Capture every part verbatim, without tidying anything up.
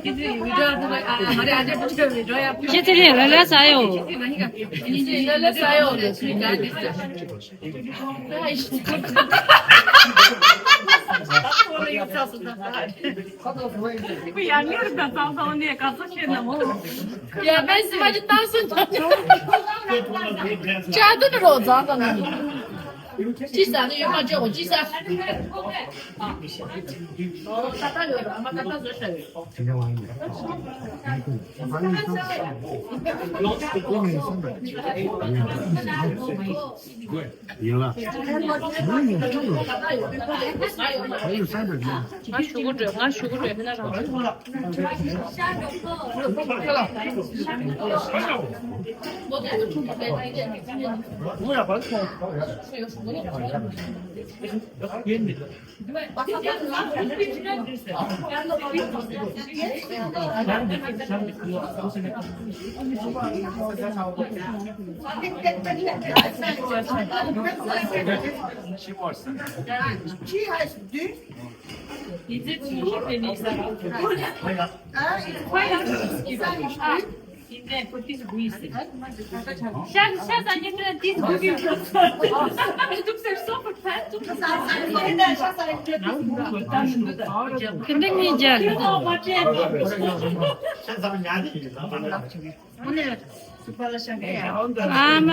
Video, video yapıyor. Getirin, öyle sayıyor. Öyle sayıyor. Bu yanıyor da tam da onu yakası şey ne o? Ya ben size acıttan sonra. Çağırdın mı Rozan bana? Cisa, ne yapacak o cisa? Ama kata zor şey. ང་ཞུ་གི་འགྲོ། ང་ཞུ་གི་འགྲོ། ཧི་ན་རང་། She has this. Is it you? Huh? It's quite interesting. Shas, shas, I get this cooking. It looks like so fantastic. དེ་འདྲ་ངས་མཇལ། ཨ་མ།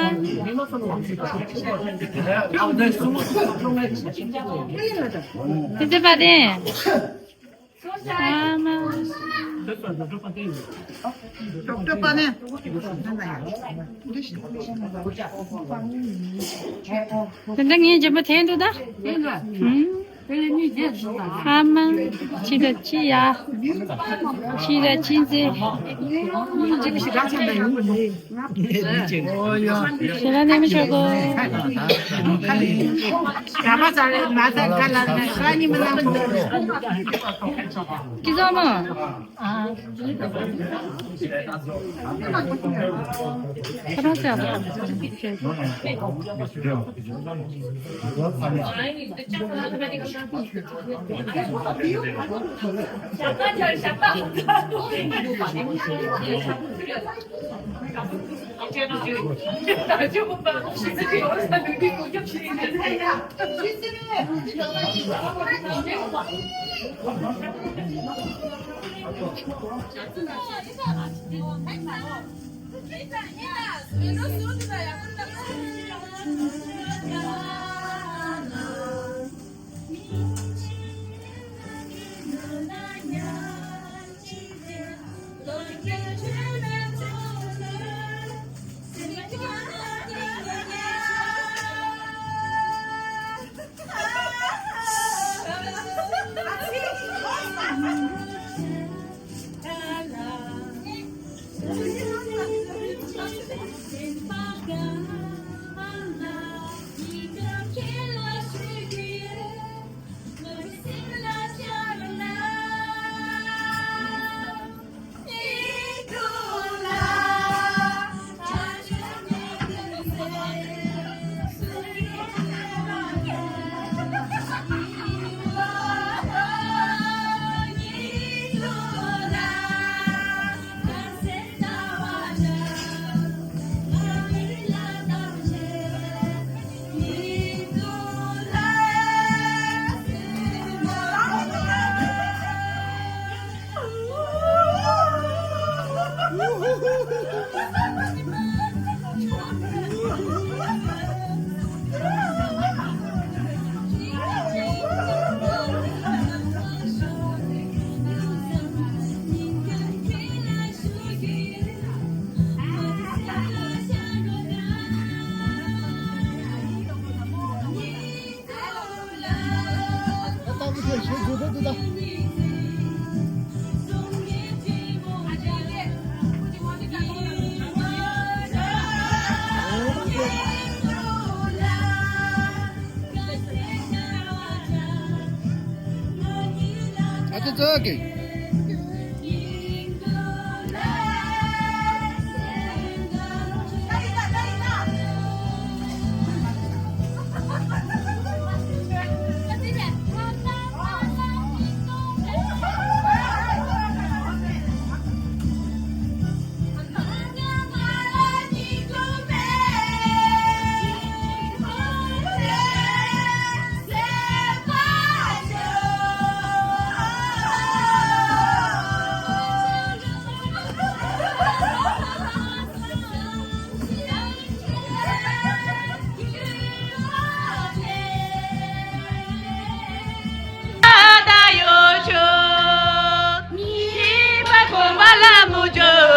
དེ་ཚེ་པ་དེ། ཨ་མ། ཌོག་ཊར་པ་ནས། དེ་འདྲ་ངའི་རྒྱབ་པ་འཐེན་འདུག་ད། ཨ་མ། ཅི་ད་ཅི་ཡ། ཅི་ད་ཅི་ཟེར། ཞེ་ལ་ནས་མི་ཆོག་གོ། ག་པ་ཚ་རེད་མ་ཚ་ག་ལ་ན་ས་ནི་མི་ནང་གོ། ཀི་ཟོ་མོ། ཁ་རང་ཚ་བ། ཨ་ཙི་ཙི་གི།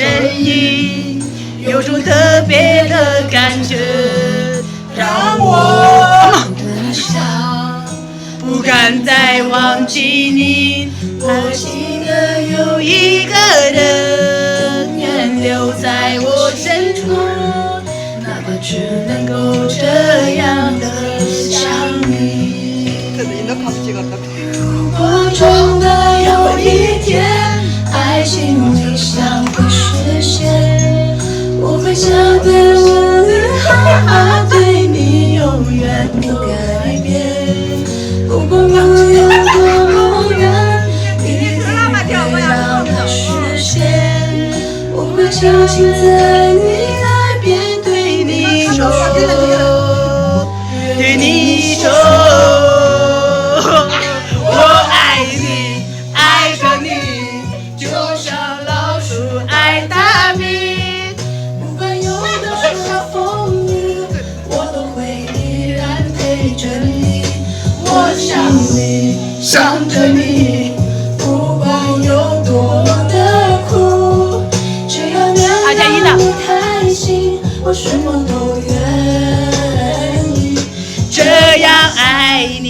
声音有种特别的感觉，让我不敢再忘记你。我记得有一个人远留在我深处，哪怕只能够这样的想你。 如果真的有一天，爱情理想会实现，我会像个女孩儿，对你永远不改变。不管梦有多么远，一定会让它实现。我会轻轻在你耳边对你说。 对你说，我爱你，爱着你，就像老鼠爱大米。不管有多少风雨，我都会依然陪着你。我想你，想着你，不管有多么的苦，只要能让你开心，我什么都愿意。 这样爱你。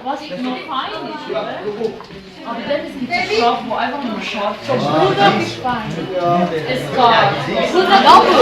Was ich nur fein? Aber das ist nicht so scharf, wo einfach nur scharf ist. Bruder, ich fein. Es gab. Bruder, danke.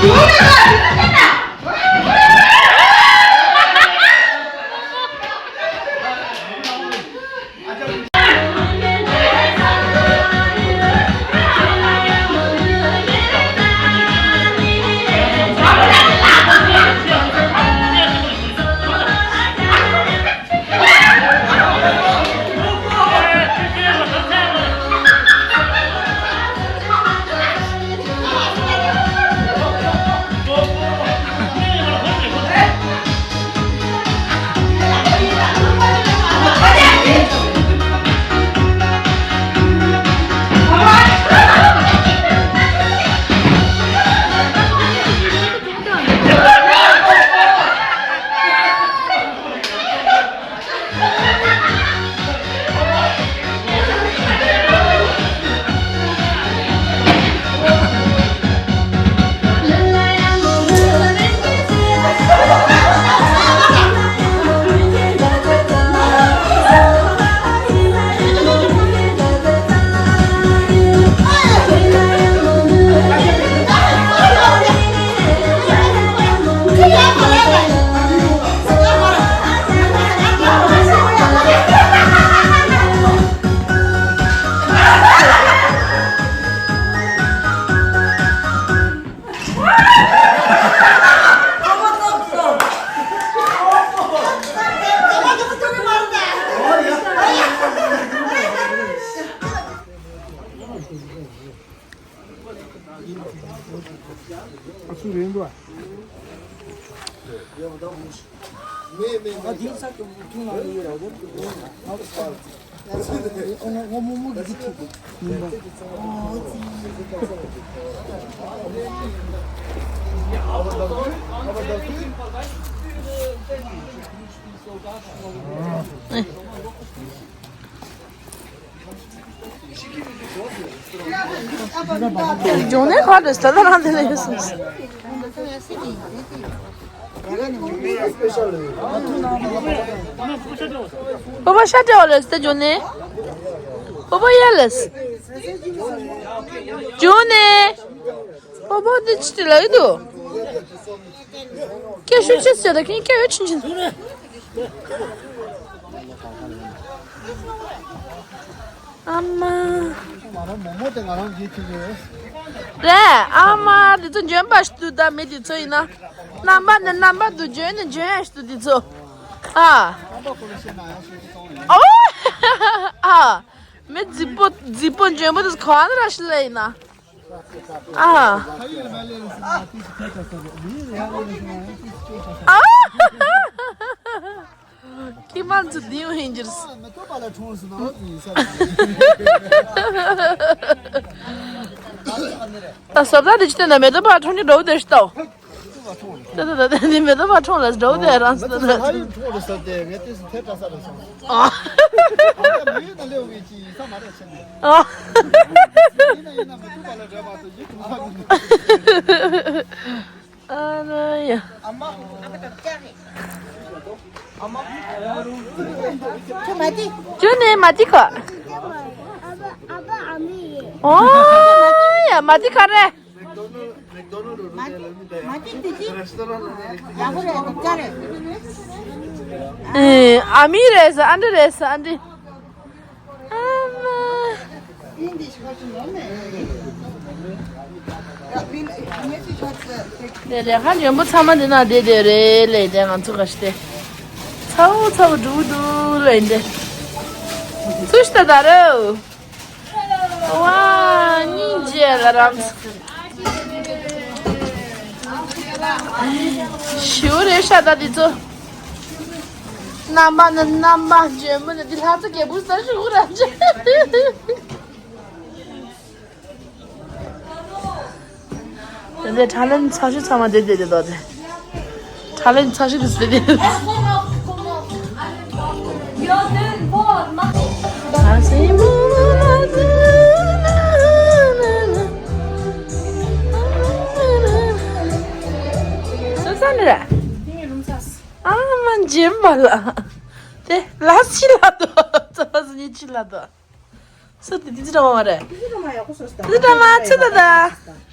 ཨ་སུ་རེད་འདུག་ཨ། ཇོ་ནེ་ག་རེ་ཟེར་ལ་རང་དེ་ལ་ཡོད་སོང་། པོ་པོ་ཤ་སྤྲད་པ་རེད་ཟེར་ཇོ་ནེ། པོ་པོ་ཡ་ལེས། ཇོ་ནེ། པོ་པོ་འདི་ཅི་སྤྲད་ལ་ཡོད་དོ། སྐད་ཤུགས་ཆེ་ཟེར་ད་ཁྱེད་སྐད་ཡོད་ཆུང་ཆུང་། ཨ་མ། ང་རང་མོག་མོག་དེ་ང་རང་གིས་ཁྱེར་གྱི་རེད། རེད། ཨ་མ་དེ་ཚོ་འཇོན་པ་ཞིག་འདུག་ད་མི་དེ་ཚོ་ཡིན་ན། རྣམ་པ་ནི་རྣམ་པ་འདུག་འཇོན་ནི་འཇོན་ཡ་ཞིག་འདུག་དེ་ཚོ། ཨ། ཨོ། ཨ། མི་རྫིག་པོ་རྫིག་པོ་འཇོན་པོ་དེ་ཚོ་ག་ནས་ར་ཤི་ལ་ཡིན་ན། ཨ། ཨ། ཁྱི་མ་ཚོ་འདི་ཡོང་ཧིན་གྱིར། ད་སོབ་ད་དེ་ཅི་ཏན་ད་མེ་ཏོག་པ་འཕྲོ་ཉོ་འགྲོ་དེ་ཤི་ཏོ། ད་ད་ད་ད་འདི་མེ་ཏོག་པ་འཕྲོ་ལ་འགྲོ་དེ་རང་སི་ད་ད། ཨ། ཨ། ཨ་ན་ཡ། ཁྱོད་ནི་མ་ཏི་ཁ། ཨོ་ཡ་མ་ཏི་ཁ་རེད། ཨ་མི་རེད་ཟེར། ཨ་འདྲ་རེད་ཟེར། ཨ་འདྲ། ཨ་མ། དེ་ལས་ཁ་འཇོན་པོ་ཚང་མ་འདི་ན་བསྡད་བསྡད་རེད་ལས་དེ་ང་ཚོ་ག་ཤི་དེ། ཚ་བོ་ཚ་བོ་འགྲོ་གི་འདུག་ལས་འདི། སུ་ཞིག་ད་ད་རེད། ཝ། སྙིང་རྗེ་ལ་རམ། ཞུ་རེད་ཤ་ད་འདི་ཚོ། རྣམ་པ་ནི་རྣམ་པ་འཇོན་མོ་ནི་འདི་ལྷ་ཚོ་རྒྱལ་པོ་ས་ཞུ་ར་འཇོན། དེ་ནས་ཁྲ་ལན་ཚ་ཤུ་ཚང་མ་བསྡད་བསྡད་དེ་དོ་དེ། ཁྲ་ལན་ཚ་ཤུ་དེ་བསྡད་དེ། སོ་ས་ནི་ར། ཨ་མ་འཇེམ་པ་ལ། དེ་ལ་ཕྱི་ལ་དོ། ཙ་ལ་སི་ཉི་ཕྱི་ལ་དོ། སུ་དེ་དེ་ཙི་ཏྲ་མ་མ་རེད། དེ་ཙི་ཏྲ་མ་ཚེ་ད་ད།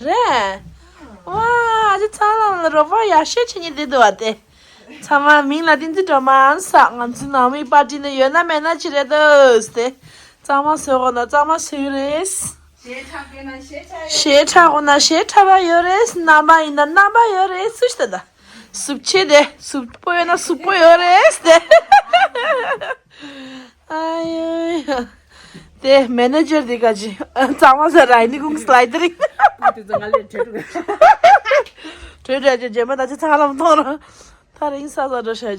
རེད། ཝ་ཨ་ཅེ་ཚང་ལམ་ལ་རོགས་པ་ཡག་ཤོས་བྱེད་ཉེ་དེ་འདུག་བ་དེ། ཚང་མ་མིང་ལ་ཏིན་ཙི་སྒྲོལ་མ་ཨན་ས། ང་ཚོའི་ནང་མི་པར་ཊི་ནི་ཡོད་ན་མེད་ན་ཅི་རེད་འདུག་དེ། གཙང་མ་བཟོ་དགོས་ན་གཙང་མ་བཟོ་གི་རེད། ཞེ་དྲག་དགོས་ན་ཞེ་དྲག་ཡོད་རེད། རྣམ་པ་ཡིན་ན་རྣམ་པ་ཡོད་རེད། སུ་ཞིག་ད་ད། སུབ་ཆེ་དེ་སུབ་པོ་ཡོད་ན་སུབ་པོ་ཡོད་རེད་དེ། ཨ་ཡོ། དེ་མེ་ནེ་ཇར་དེ་ག་ཅི་གཙང་མ་ཟ་ར་ཡིན་ནི་ཁུང་སི་ལའི་དེ་རིང་། དེ་ཚོ་ང་ལས་བྲེལ་འགྲོ་གི། བྲེལ་འགྲོ་ཅེ་རྗེས་མ་ད་ཅི་ཚང་ལམ་མཐོང་ར། ད་རིང་ས་ས་འགྲོ་ཤ་ཅི།